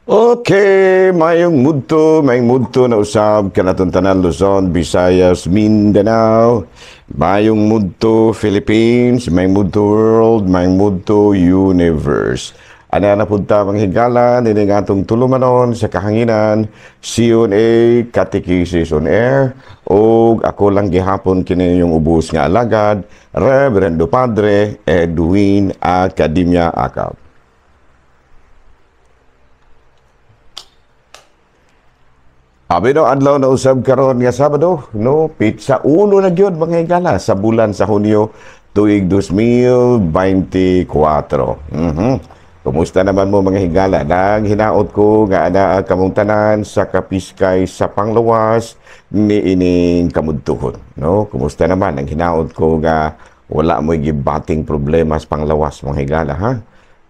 Okay, mayong mudto na usab kanatong tanan, Luzon, Visayas, Mindanao. Mayong mudto, Philippines, mayong mudto, world, mayong mudto, universe. Ana na punta, mga higala, nining atong tulumanon sa kahanginan, C&A Catechesis on Air, o ako lang gihapon kini yung ubos nga alagad, Reverendo Padre Edwin Academia Acab. Abi no, adlaw na usab karon nga Sabado, no, petsa 1 na gyud, mga higala, sa bulan sa Hunyo, tuig 2024. Kumusta naman mo, mga higala? Nang hinaot ko nga ana kamong tanan sa kapiskay sa panglawas ni ining kamudtuhon, no? Kumusta naman? Ang hinaot ko nga wala mo'y gibating problema sa panglawas, mga higala, ha?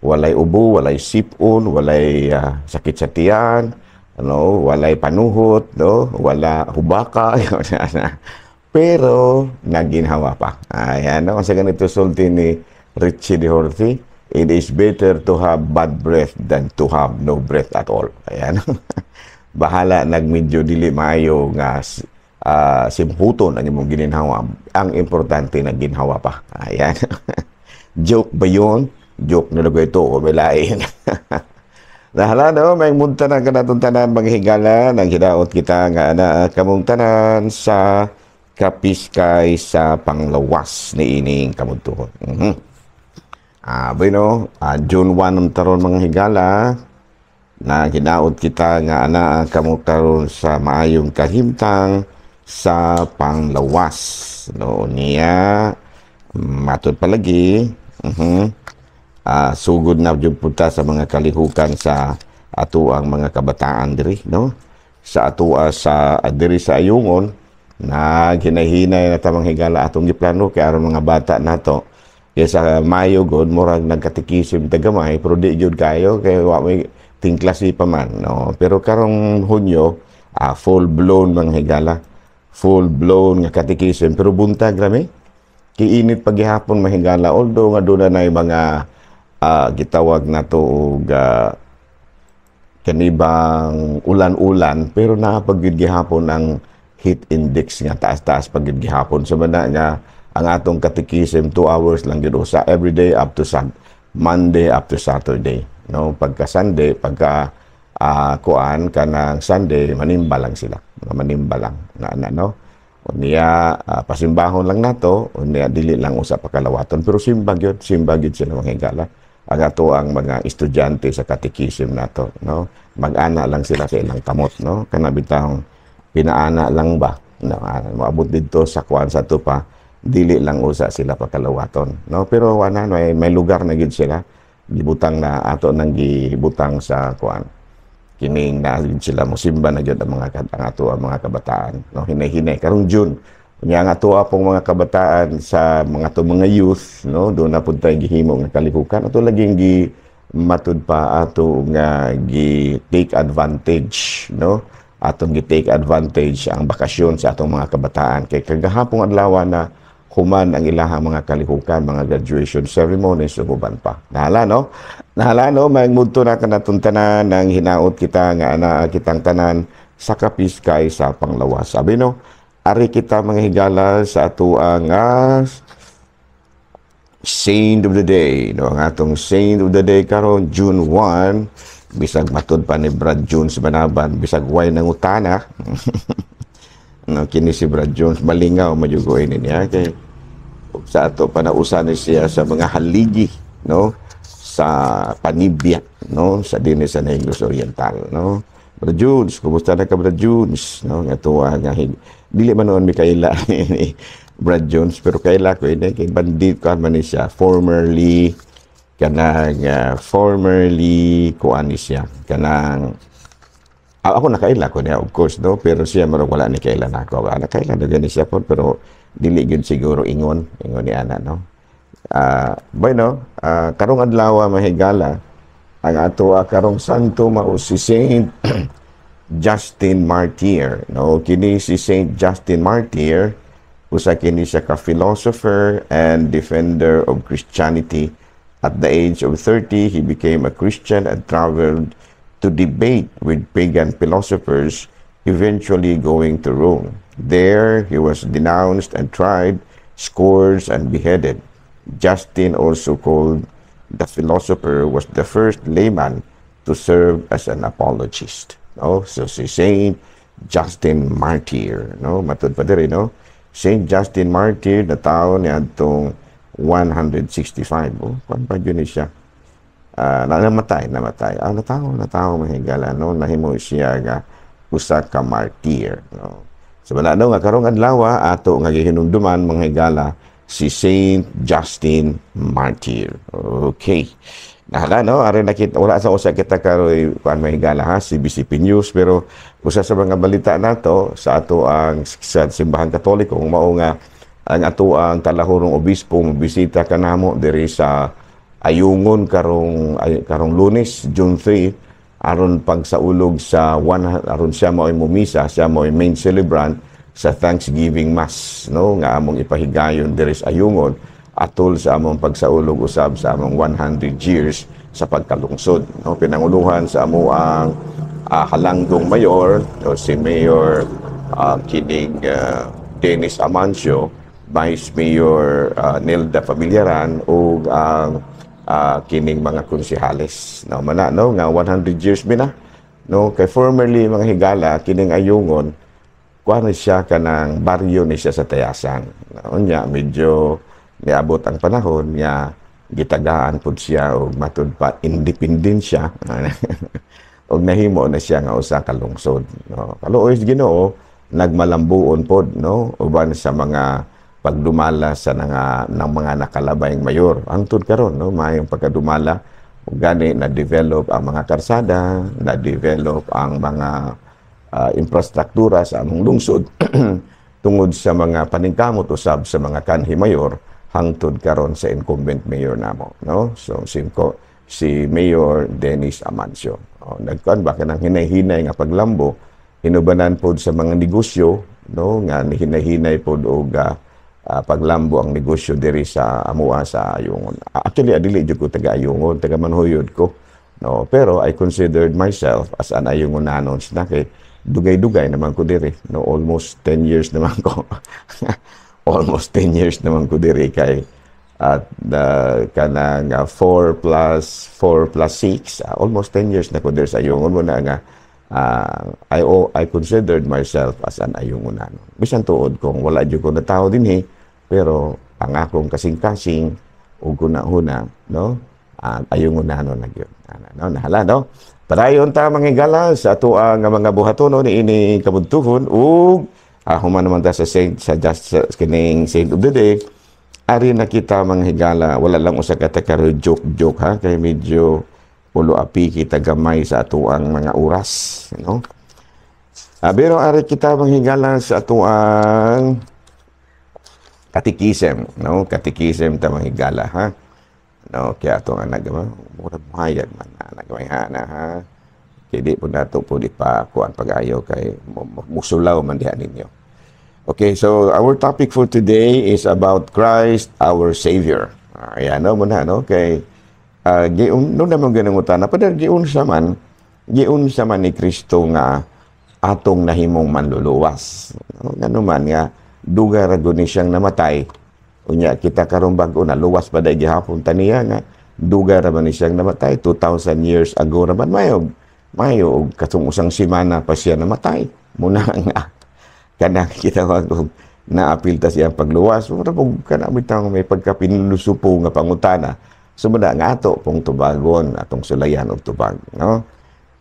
Walay ubo, walay sipon, walay sakit sa tiyan, ano, walay panuhot, no, wala hubaka, pero naginhawa pa. Ayan, no, sa ganito sulti ni Richie De Horthy, "It is better to have bad breath than to have no breath at all." Ayan. Bahala nagmedyo dili maayo nga simhuton ang imong gininhawa. Ang importante, nagginhawa pa. Ayan. Joke ba yun? Joke na lang ito o may lain. Nahala no, may munta na kanatong tanan, mga higala, nang hinaot kita nga ana kamong tanan sa kapiskay sa panglawas ni ining kamudtuhon. Bueno, June 1 ang taron, mga higala, na hinaot kita nga ana kamong karon sa maayong kahimtang sa panglawas. No, niya matud palagi. Sugod na jud punta sa mga kalihukan sa ato ang mga kabataan diri, no, sa atoa sa diri sa Ayungon na ginahinay na tamang higala, atong giplano kay aron mga bata nato kay sa Mayo god murag nagkatikisim ta gamay, pero di jud kayo kay wa may tingklasi pa man, no? Pero karong Hunyo, full blown, mga higala, full blown nga katikisim, pero buntag rami kiinit paghihapon, mahigala, although nga doon na mga gitawag na to og kanibang ulan-ulan, pero napagyud gihapon ang heat index nga taas-taas pagyud gihapon. So man nga ang atong katikisim 2 hours lang gyud usa every day up to Monday up to Saturday, no? Pagka Sunday, pagka kuan kanang Sunday, manimba lang sila, manimba lang na, no? Unya pasimbahon lang nato, unya dili lang usa pakalawaton, pero simba gyud, simba gyud sila, mga higala, ang ato ang mga estudyante sa katekisim nato, no? Mag-ana lang sila sa ilang kamot, no? Kana bitang pinaana lang ba, no? Moabot didto sa kuan sa ato pa, dili lang usa sila pakalawaton, no? Pero ana may lugar na gid sila, gibutang na ato nang gibutang sa kuan kining na gid sila mosimba na gyud ang ato ang mga kabataan, no? Hinay-hinay karong June. Unya ang ato pong mga kabataan sa mga to mga youth, no, doon na pud tay gihimo nga kalihukan ato laging gi matud pa ato nga gi take advantage, no, atong gi take advantage ang bakasyon sa atong mga kabataan kay kagahapong adlaw na human ang ilahang mga kalihukan, mga graduation ceremonies ug uban pa. Nahala no? Nahala no, may mudto na kanatong tanan ng hinaot kita nga ana kitang tanan sa kapiskay sa panglawas. Sabi no, ari kita, mga higala, sa atuang saint of the day. No, ang atong saint of the day karon June 1, bisag matud pa ni Brad Jones Banaban, bisag way nangutana. No, kini si Brad Jones malingaw majugoy niya kay sa ato pa nausa ni siya sa mga haligi, no, sa Panibia, no, sa dinhi sa Negros Oriental, no? Brad Jones, kumusta na ka, Brad Jones, no? Nga tuwa nga dili man noon mi kaila ni Brad Jones, pero kaila ko ini kay bandit ko man ni siya, formerly kanang formerly kuan ni siya kanang ako nakaila ko niya, of course, no? Pero siya marag wala ni kaila nako. Nakaila na gani siya po, pero dili gyud siguro ingon ingon ni ana, no? Bueno, karong adlaw, mahigala, ang ato karong santo mao si Saint Justin Martyr, no? Kini si Saint Justin Martyr, usa kini siya ka philosopher and defender of Christianity. At the age of 30, he became a Christian and traveled to debate with pagan philosophers, eventually going to Rome. There, he was denounced and tried, scourged, and beheaded. Justin, also called the philosopher, was the first layman to serve as an apologist. No? So si Saint Justin Martyr, no? Matud pa diri, no? Saint Justin Martyr natawo niadtong 165. Oh, kuan pa gyud ni siya. Namatay, namatay. Natawo, mga higala, no? Nahimo siya nga usa ka martyr, no? So wala, no, nga karong adlaw ato nga gihinumduman, mga higala, si Saint Justin Martyr. Okay. Nahala, no, ari nakita wala sa usa kita karoy kuan, mga higala, ha, CBCP News, pero usa sa mga balita nato sa ato ang sa Simbahang Katoliko mao nga ang ato ang Talahurong Obispo bisita kanamo diri sa Ayungon karong Lunes, June 3, aron pagsaulog sa one, aron siya mao'y mumisa, siya mao'y main celebrant sa Thanksgiving Mass, no, nga among ipahigayon diri sa Ayungon atol sa among pagsaulog usab sa among 100 years sa pagkalungsod, no, pinanguluhan sa amoang halangdong mayor o si Mayor kining Dennis Amancio, Vice Mayor Nilda Familiaran ug ang kining mga konsehales, no. Mana, no, nga 100 years bina, no, kay formerly, mga higala, kining Ayungon, kuan siya, kanang baryo ni siya sa Tayasan. Unya medyo niabot ang panahon nga gitagaan pud siya og matud pa independensya og nahimo na siya nga usa ka lungsod, no. Kaluoy Ginoo, nagmalambuon pod, no, uban sa mga pagdumala sa nga ng mga nakalabayng mayor hangtod karon, no, maayong pagkadumala. Ug gani na develop ang mga karsada, na develop ang mga infrastruktura sa among lungsod tungod sa mga paningkamot usab sa mga kanhi mayor hangtod karon sa incumbent mayor namo, no. So si Mayor Dennis Amancio, oh, nagkuan ba kanang hinay-hinay nga paglambo, hinubanan pod sa mga negosyo, no, nga hinay-hinay pod og paglambo ang negosyo diri sa amua sa Ayungon. Actually, dili jud ko taga Ayungon, taga Manhuyod ko, no, pero I considered myself as an Ayungonanon na kay dugay-dugay naman ko diri, no. Almost 10 years naman ko. Almost 10 years naman ko diri kay at kanang 4 plus 4 plus 6, almost 10 years na ko diri sa Ayungon mo na nga I considered myself as an Ayungonanon. Bisan tuod kung wala jud ko natawo dinhi, pero ang akong kasing-kasing ug huna-huna, no, Ayungonanon na gyud. Ana, no, nahala, no. Padayon ta, mga higala, sa ato nga mga buhatono niini kabuntuhon ug human naman ta sa Saint sa just sa kining Saint of the Day. Ari na kita, mga higala, wala lang usa ka karon joke joke ha, kay medyo pulo api kita gamay sa atoang mga oras, no. Pero ari kita, mga higala, sa atoang katikisem, no. Katikisem ta, mga higala, ha, no. Kaya ato nga nagama murag muhayag man na nagamay ha na ha, kay di po nato po di pa kuan pag-ayo kay musulaw man diha ninyo. Okay, so our topic for today is about Christ, our Savior. Ayan, no, muna, no? Kay, giun, no naman ganang utana, pero giunsa man ni Kristo nga atong nahimong manluluwas? No, ngano man nga, dugay ra gud ni siyang namatay. Unya, kita karon bag-o na luwas pa dai gihapon taniya nga dugay ra man ni siyang namatay, 2,000 years ago ra man, mayo. Mayo, og katong usang semana pa siya namatay. Muna nga, kanang kita og naapil ta siyang pagluwas. Mura pong kanang bitaw may pagkapinusupo nga pangutana. So muna nga ato pong tubagon, atong sulayan og tubag, no?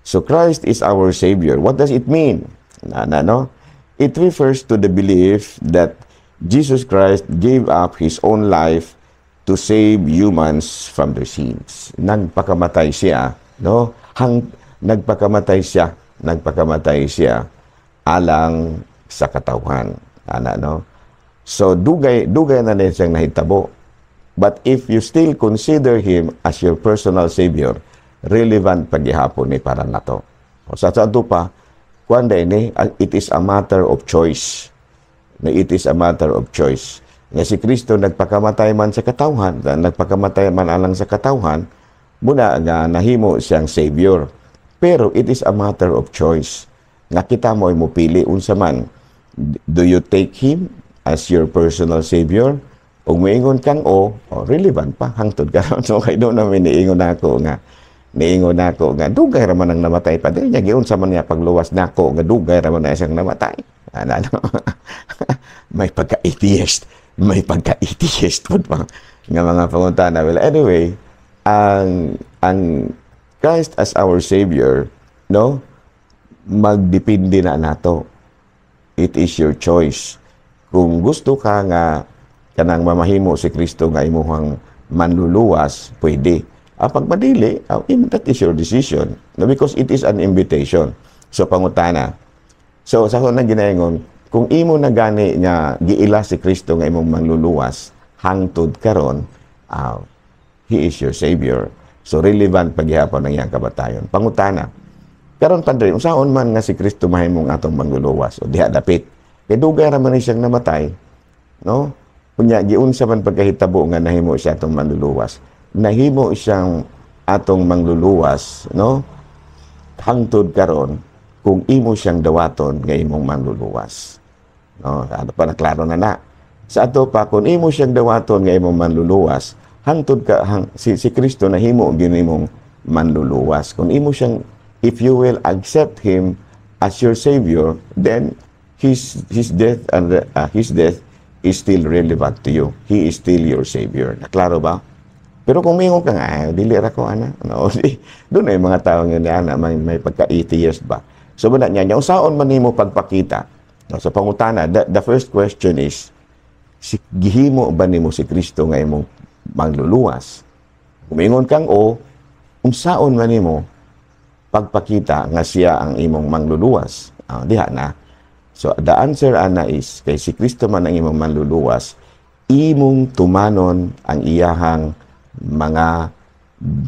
So Christ is our Savior. What does it mean? Na, no? It refers to the belief that Jesus Christ gave up His own life to save humans from their sins. Nagpakamatay siya, no? Nagpakamatay siya alang sa katawhan. Ana, no? So dugay dugay na din siyang nahitabo. But if you still consider him as your personal savior, relevant paghihapon ni para nato. O sa ato pa, kuan ni, it is a matter of choice. Na it is a matter of choice. Nga si Kristo nagpakamatay man sa katawhan, nagpakamatay man alang sa katawhan, muna nga nahimo siyang savior. Pero it is a matter of choice. Nga kita mo ay mupili unsa man. Do you take Him as your personal savior? Ug moingon kang o, oh, relevant pa hangtod karon. So kay duna may niingon nako nga dugay ra man ang namatay pa niya, giunsa man niya pagluwas nako nga dugay ra man na siyang namatay. Ana, ano? May pagka-atheist pud pa nga mga pangutana. Well, anyway, ang Christ as our Savior, no, magdepende na nato. It is your choice. Kung gusto ka nga kanang mamahimo si Kristo nga imuhang manluluwas, pwede. Pag madili, that is your decision. No, because it is an invitation. So, pangutana. So, sa akong ginaingon, kung imo na gani nga giila si Kristo nga imong manluluwas, hangtod karon, He is your Savior. So, relevant paghihapon ang iyang kabatayon. Pangutana, karon, Padre, unsaon man nga si Kristo mahimong atong manluluwas? O diha dapit. Kay dugay ra man ni siyang namatay, no? Unya giunsa man pagkahitabo nga nahimo siya atong manluluwas? Nahimo siyang atong mangluluwas, no? Hangtod karon kung imo siyang dawaton nga imong manluluwas. No, ano pa na, klaro na na. Sa ato pa, kung imo siyang dawaton nga imong manluluwas, hangtod ka hang, si Kristo nahimo gyud imong manluluwas. Kung imo siyang, if you will accept Him as your Savior, then his death and his death is still relevant to you. He is still your Savior. Naklaro ba? Pero kung mingon ka nga, "Ay, dili ra ko ana." No, di, duna yung mga tao nga ana, may pagka-atheist ba? So, wala niya, niya, unsaon man nimo pagpakita? No, sa pangutana, the first question is, si, gihimo ba nimo si Kristo nga imong mangluluwas? Kung mingon kang o, unsaon man nimo pagpakita nga siya ang imong mangluluwas? Ah, diha na. So, the answer ana is, kay si Kristo man ang imong manluluwas, imong tumanon ang iyahang mga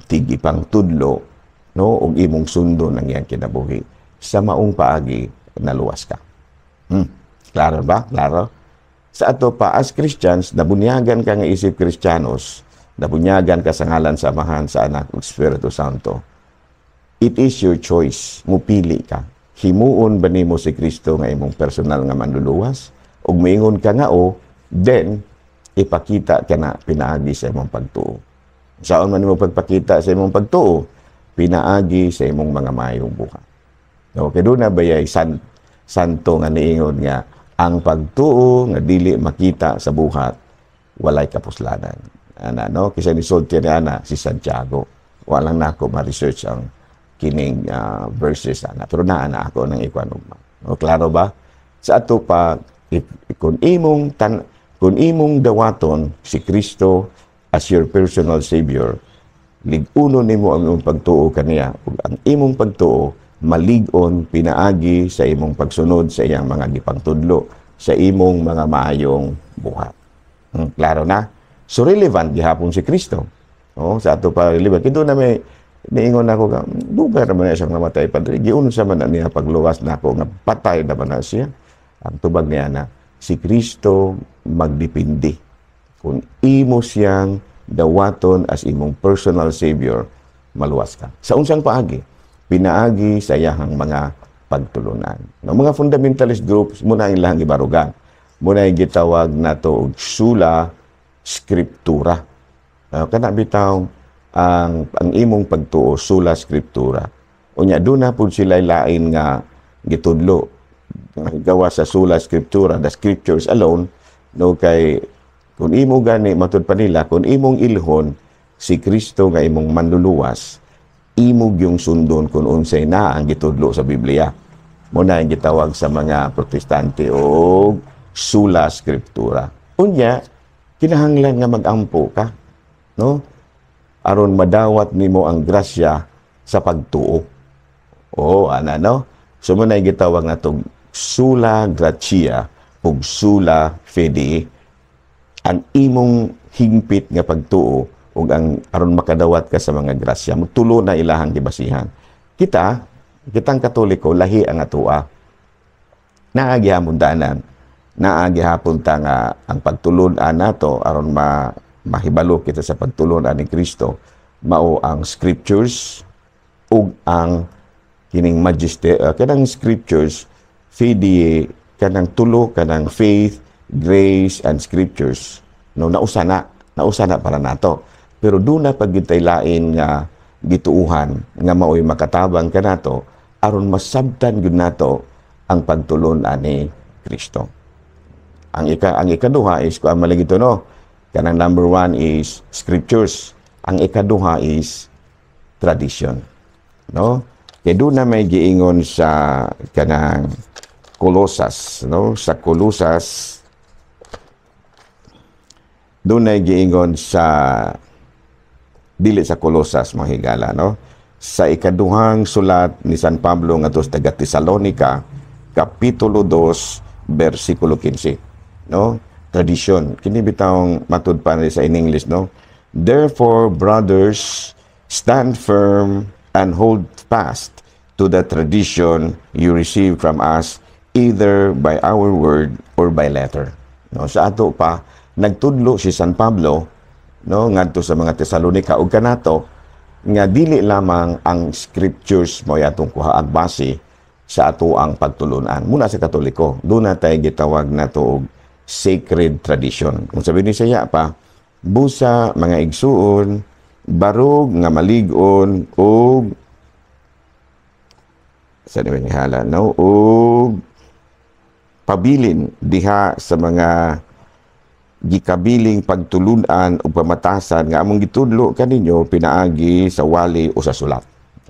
tigipang tudlo, no, ug imong sundon ang iyang kinabuhi. Sa maong paagi, naluwas ka. Klaro ba? Klaro? Sa ato pa, as Christians, nabunyagan ka nga isip Kristiyanos, nabunyagan ka sa ngalan sa Amahan, sa Anak, ug Espiritu Santo. It is your choice. Mupili ka. Himuon ba nimo si Kristo nga imong personal nga manluluwas? Ug moingon ka nga o, then ipakita ka na pinaagi sa imong pagtuo. Unsaon man nimo pagpakita sa imong pagtuo? Pinaagi sa imong mga maayong buhat. Okay, duna bayay santo nga niingon nga ang pagtuo nga dili makita sa buhat walay kapuslanan. Ana, no, kisa ni sulti ni ana si Santiago. Walang nako ma-research ang kining verses ana, pero naa na ako nang ikuan ugma. No, klaro ba? Sa ato pa, if, kung imong dawaton si Kristo as your personal Savior, lig-uno nimo ang imong pagtuo kaniya ug ang imong pagtuo malig-on pinaagi sa imong pagsunod sa iyang mga gipangtudlo, sa imong mga maayong buhat. Klaro na? So relevant gihapon si Kristo. Oh, sa ato pa relevant. Kito na may niingon ako ka, dugay naman na siyang namatay, Padre. Giunsa man na niya pagluwas nako nga patay na man na siya? Ang tubag niya na, si Kristo magdepende. Kung imo siyang dawaton as imong personal Savior, maluwas ka. Sa unsang paagi? Pinaagi sa iyahang mga pagtulunan. No, mga fundamentalist groups, muna ang ilang gibarugan. Muna yung gitawag nato og sola scriptura. Kana bitaw ang imong pagtuo sola scriptura. Unya duna pud sila lain nga gitudlo gawa sa sola scriptura, the scriptures alone, no, kay kung imo gani matud pa nila, kung imong ilhon si Kristo nga imong manluluwas, imo gyung sundon kung unsay na ang gitudlo sa Biblia. Mo na ang gitawag sa mga Protestante og sola scriptura. Unya kinahanglan nga mag-ampo ka, no, aron madawat nimo ang grasya sa pagtuo. Oh, ana, no. So mo na gitawag natong sola gratia ug sola fide, ang imong hingpit nga pagtuo ug ang aron makadawat ka sa mga grasya. Tulo na ilahang gibasihan. Kita, kitang Katoliko, lahi ang atoa. Naa gihapon tanan. Naa gihapon ta nga ang pagtulun-an nato aron mahibalo kita sa pagtulun-an ni Kristo mao ang scriptures ug ang Kining magister kanang scriptures fidei, kanang tulo, kanang faith, grace and scriptures, no? Nausa na, nausa na para nato, pero duna pa gyud tay lain nga gituuhan nga maoy makatabang kanato aron masabtan gyud nato ang pagtulon-an ni Kristo. Ang ikaduha is kuan man lagi to, no? Kanang number one is scriptures. Ang ikaduha is tradition, no? Kay doon na may giingon sa kanang Colosas, no? Sa Colosas doon na giingon sa, dili sa Colosas, mga higala, no? Sa ikaduhang sulat ni San Pablo ngadto sa taga Tesalonica, kapitulo 2, bersikulo 15, no? Tradisyon. Kini bitawng matud pa sa in English, no? "Therefore, brothers, stand firm and hold fast to the tradition you received from us either by our word or by letter." No, sa ato pa nagtudlo si San Pablo, no, ngadto sa mga Tesalonica ug kanato nga dili lamang ang scriptures mo atong kuha ang base sa ato ang pagtulunan. Muna sa Katoliko, duna tay gitawag nato og sacred tradition. Kung sabi ni saya pa, "Busa, mga igsuon, barog nga malig-on og sa ni hala, no, og pabilin diha sa mga gikabiling pagtulunan ug pamatasan nga among gitudlo kaninyo pinaagi sa wali o sa sulat."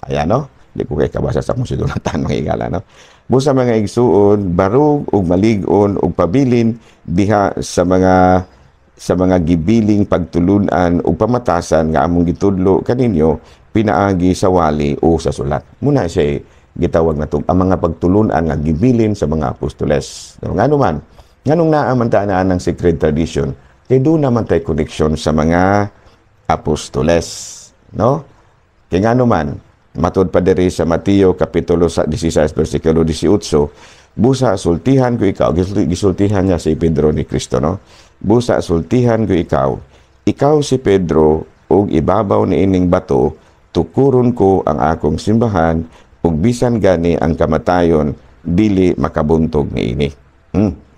Ayan, no? Di ko kay kabasa sa akong sinulatan, mga higala, no? "Busa, mga igsuon, barog ug malig-on ug pabilin diha sa mga gibiling pagtulunan ug pamatasan nga among gitudlo kaninyo pinaagi sa wali o sa sulat." Muna siya gitawag nato ang mga pagtulunan nga gibilin sa mga apostoles. No, ngano man? Nganong naa man ta naa ng sacred tradition? Kay duna man tay connection sa mga apostoles, no? Kay ngano man, matud pa diri sa Mateo kapitulo 16 bersikulo 18, "Busa sultihan ko ikaw," gisultihan niya si Pedro ni Kristo, no? "Busa sultihan ko ikaw, ikaw si Pedro, ug ibabaw ni ining bato tukuron ko ang akong simbahan, ug bisan gani ang kamatayon dili makabuntog niini."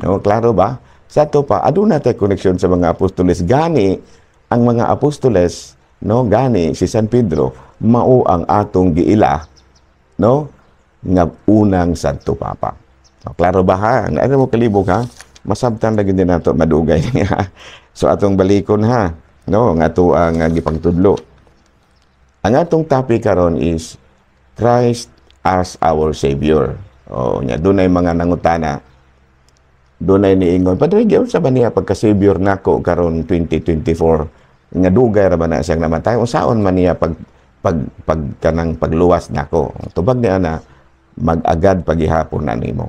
No, klaro ba? Sa ato pa, aduna tay koneksyon sa mga apostoles. Gani ang mga apostoles, no, gani si San Pedro mao ang atong giila, no, nga unang Santo Papa. No, klaro ba ha? Ano mo kalibog ha? Masabtan lagi din nato madugay niya. So atong balikon ha, no, nga ato ang gipangtudlo. Ang atong topic karon is Christ as our Savior. Oh, nya dunay mga nangutana, dunay niingon, "Padre, giunsa ba niya pagka-savior nako karon 2024 nga dugay ra ba na siyang namatay? Unsaon man niya pag pag pag kanang pagluwas nako?" Tubag niya na mag-agad pagihapon na nimo,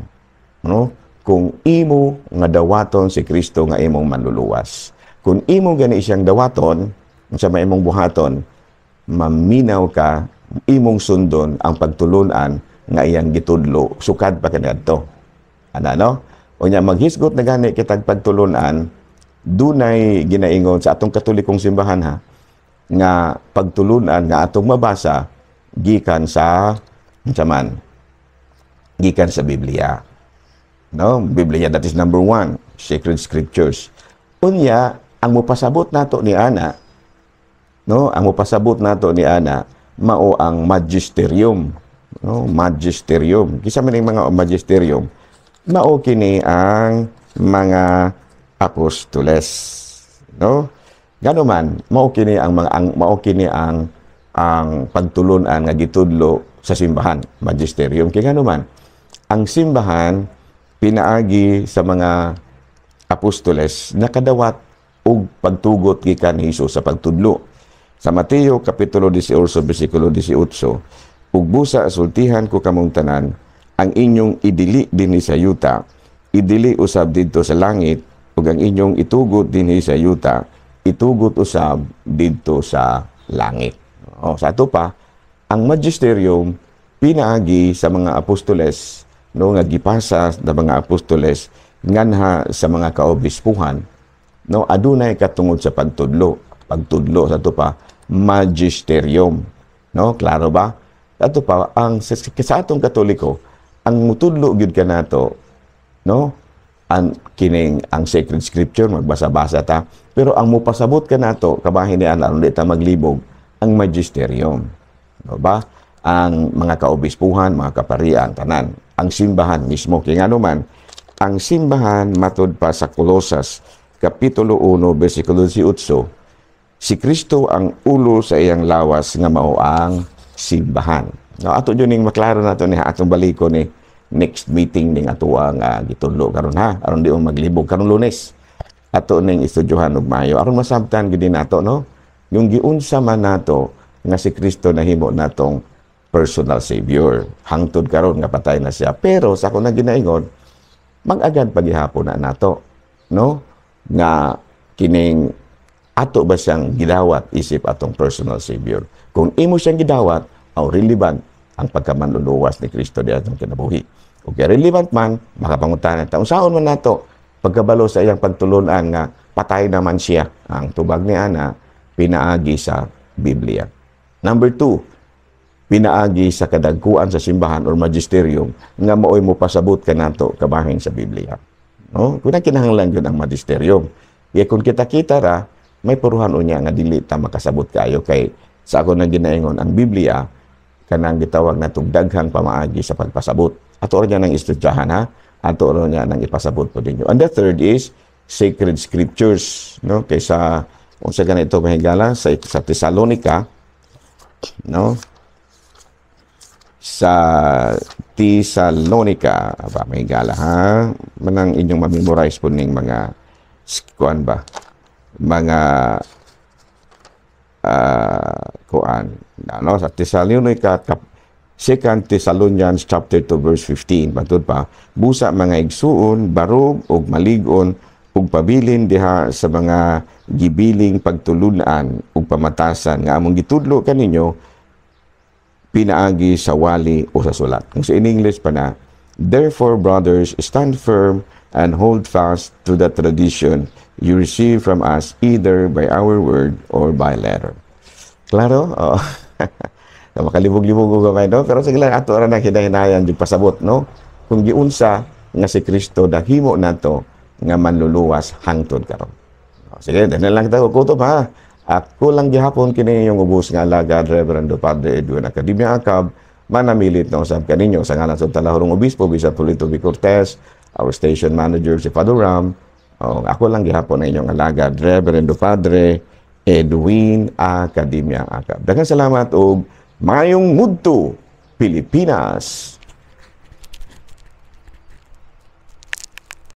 no, kung imo nga dawaton si Kristo nga imong manluluwas. Kung imo gani siyang dawaton, unsa may imong buhaton? Maminaw ka, imong sundon ang pagtulunan nga iyang gitudlo sukad pa kaniadto ana, no? Unya maghisgot na gani kitag pagtulunan, dunay ginaingon sa atong Katolikong simbahan ha nga pagtulunan nga atong mabasa gikan sa unsa man? Gikan sa Biblia, no? Biblia, that is number one, sacred scriptures. Unya ang mopasabot nato ni ana, no, ang mopasabot nato ni ana mao ang magisterium, no? Magisterium, kinsa man ning mga magisterium? Mao kini ang mga apostoles, no? Gano man, mao kini ang pagtulunan nga gitudlo sa simbahan, magisterium. Kay ngano man, ang simbahan pinaagi sa mga apostoles nakadawat og pagtugot gikan ni Hesus sa pagtudlo. Sa Mateo kapitulo 18 bersikulo 18, "Ug busa sultihan ko kamong tanan, ang inyong idili dinhi sa yuta, idili usab didto sa langit, ug ang inyong itugot dinhi sa yuta, itugot usab didto sa langit." O, sa ato pa, ang magisterium pinaagi sa mga apostoles, no, nga gipasa sa mga apostoles nganha sa mga kaobispuhan, no, adunay katungod sa pagtudlo. Pagtudlo sa ato pa, magisterium, no? Klaro ba? Ato pa ang sa atong Katoliko, ang mutudlo gyud kanato, no, ang kining ang sacred scripture, magbasa-basa ta, pero ang mupasabot kanato kabahin ni ana, aron di ta maglibog, ang magisterium, no ba, ang mga kaobispuhan, mga kaparian, tanan, ang simbahan mismo. Kay ngano man, ang simbahan, matud pa sa Colosas kapitulo 1 bersikulo 18, si Kristo ang ulo sa iyang lawas nga mao ang simbahan. No, ato jud ning maklaro nato ni, atong baliko ni next meeting ning atuang gitudlo karon ha, aron di mo maglibog karon Lunes. Ato ning estudyuhan og maayo aron masabtan gid nato, no, yung giunsa man nato nga si Kristo nahimo natong personal savior hangtod karon nga patay na siya. Pero sa ako na ginaingon, mag-agad paghihapon na nato, no, nga kining ato ba siyang gidawat isip atong personal savior? Kung imo siyang gidawat, aw relevant ang pagkamanluluwas ni Kristo di atong kinabuhi. Okay, relevant man, makapangutana ta, unsaon man nato pagkabalo sa iyang pagtulunan nga patay naman siya? Ang tubag ni ana, pinaagi sa Biblia. Number 2, pinaagi sa kadagkuan sa simbahan or magisterium nga maoy mo pasabot kanato kabahin sa Biblia. No? Kung kinahanglan yun ang magisterium. Kaya kung kita-kita ra, may puruhan unya nga dili ta makasabot kayo, kay sa ako nang ginaingon, ang Biblia kanang gitawag na daghang pamaagi sa pagpasabot. Ato niya nang estudyahan ha. Ato niya nang ipasabot po ninyo. And the third is sacred scriptures, no? Kaysa unsa ganito, mahigala, sa Thessalonica, no? Sa Thessalonica, ba, mahigala ha, manang inyong ma-memorize po ning mga kuan ba, mga kuan, ano, sa Thessalonica, Second Thessalonians chapter 2 verse 15, matud pa, "Busa, mga igsuon, barog ug malig-on ug pabilin diha sa mga gibiling pagtulunan ug pamatasan nga among gitudlo kaninyo pinaagi sa wali o sa sulat." Kung sa in English pa na, "Therefore, brothers, stand firm and hold fast to the tradition you receive from us either by our word or by letter." Klaro? Oo. Makalibog-libog og gamay, no? Pero sige lang, ato ra nang hinahinayan yung pasabot, no? Kung giunsa nga si Kristo nahimo nato nga manluluwas hangtod karon. Sige, dahil lang kita kutob ha. Ako lang gihapon kini yung ubos nga alagad, Reverendo Padre Edwin Academia Acab, manamilit na usab kaninyo sa ngalan sa Talahurong Obispo, Bishop Polito V. Cortez, our station manager si Father Ram. Oh, ako lang gihapon na inyong alagad, Reverendo Padre Edwin Academia Acab. Daghang salamat og maayong mudto, Pilipinas.